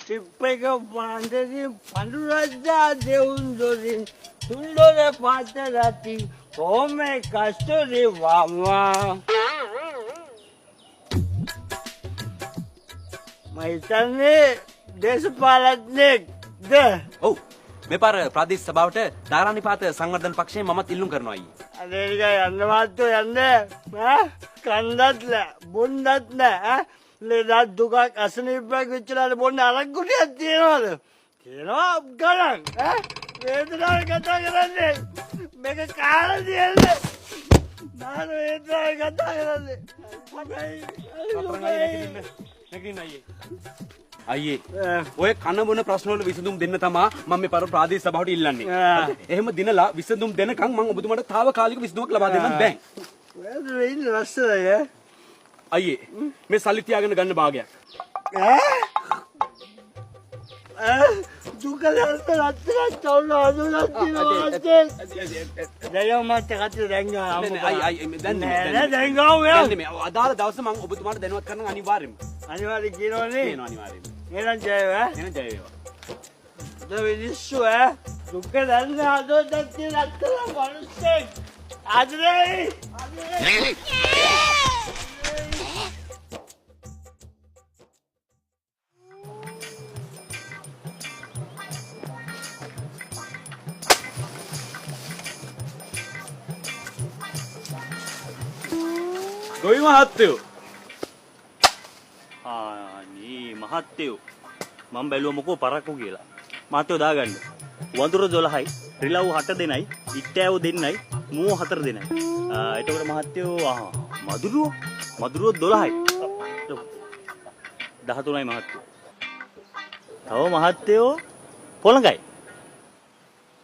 Trip එක පාන්දරින් පඳුරද්දා දෙවුන් දොරින් තුන්දොර පාත රති කොමේ කස්තුරි මාමා. මම හිතන්නේ දේශපාලඥයෙක්ද? ඔව්. මේ පාර ප්‍රාදේශීය සභාවට ධාරානිපාත සංවර්ධන පක්ෂයෙන් මමත් ඉල්ලුම් කරනවා අයියේ. අනේ නිකන් යන්න මහත්තයෝ යන්න ඈ කන්දත් නෑ බොන්නත් නෑ ඈ ලෙඩක් දුකක් අසනීපයක් වෙච්චලාට බොන්න අරක් ගුටියක් තියනවද? තියෙනවා ගණන් ඈ වේදනාව කතා කරන්නේ මේක කාලා තියන්නේ නාන වේදනාව කතා කරන්නේ හැබැයි නැගිටින්න අයියේ. අයියේ ඔය කන බොන ප්‍රශ්න වල විසඳුම් දෙන්න තමා මම මේ පාර ප්‍රාදේශීය සභාවට ඉල්ලන්නේ. එහෙම දිනලා විසඳුම් දෙනකන් මම ඔබතුමාට තාවකාලික විසඳුමක් ලබා දෙන්නම් බෑ. ඔය ඉන්න ලස්සනයි ඈ. අයියේ මේ සල්ලි තියාගෙන ගන්න භාගයක්. ඈ ඈ දුක දැනට රත්තරන් චවුල අඳුරක් තියෙනවා. දැන් මට කටේ දැන් ගාමු. නෑ අයියේ දැන් නෙමෙයි. නෑ දැන් ගාමු යා. දැන් නෙමෙයි. අදාළ දවසේ මම ඔබතුමාට දැනුවත් කරන්න අනිවාර්යෙන්ම. අනිවාර්යෙන් කියනවනේ. කියනවා අනිවාර්යෙන්ම. එහෙනම් ජය වේවා. එහෙනම් ජය වේවා. ද මිනිස්සු ඈ දුක දැනන හදවතක් තියෙන රත්තරන් මිනිස්සෙක්. ආදරේ ආදරේ. ගොවි මහත්තයෝ. ආ මහත්තයෝ මම බැලුවා මොකෝ පරක්කු කියලා. මහත්තයෝ දාගන්න. වඳුර 12යි, රිලව් 8 දෙනයි, ඉට්ටෑවෝ දෙන්නයි, මුවෝ 4 දෙනයි. එතකොට මහත්තයෝ මදුරුවෝ මදුරුවෝ 12යි. 13යි මහත්තයෝ. තව මහත්තයෝ පොළඟයි.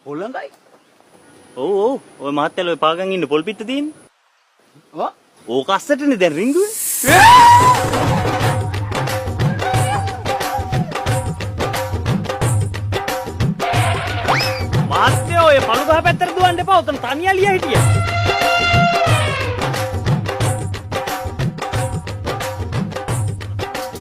පොළඟයි? ඔව් ඔව් ඔය මහත්තයලා ඔය පාගන් ඉන්න පොල් පිට තියෙන්නේ. ඔව්. ඕක අස්සටනේ දැන් රිංගුවේ. මහත්තයෝ ඔය පළු ගහ පැත්තට දුවන්න එපා. ඔතන තනියලියා හිටියා.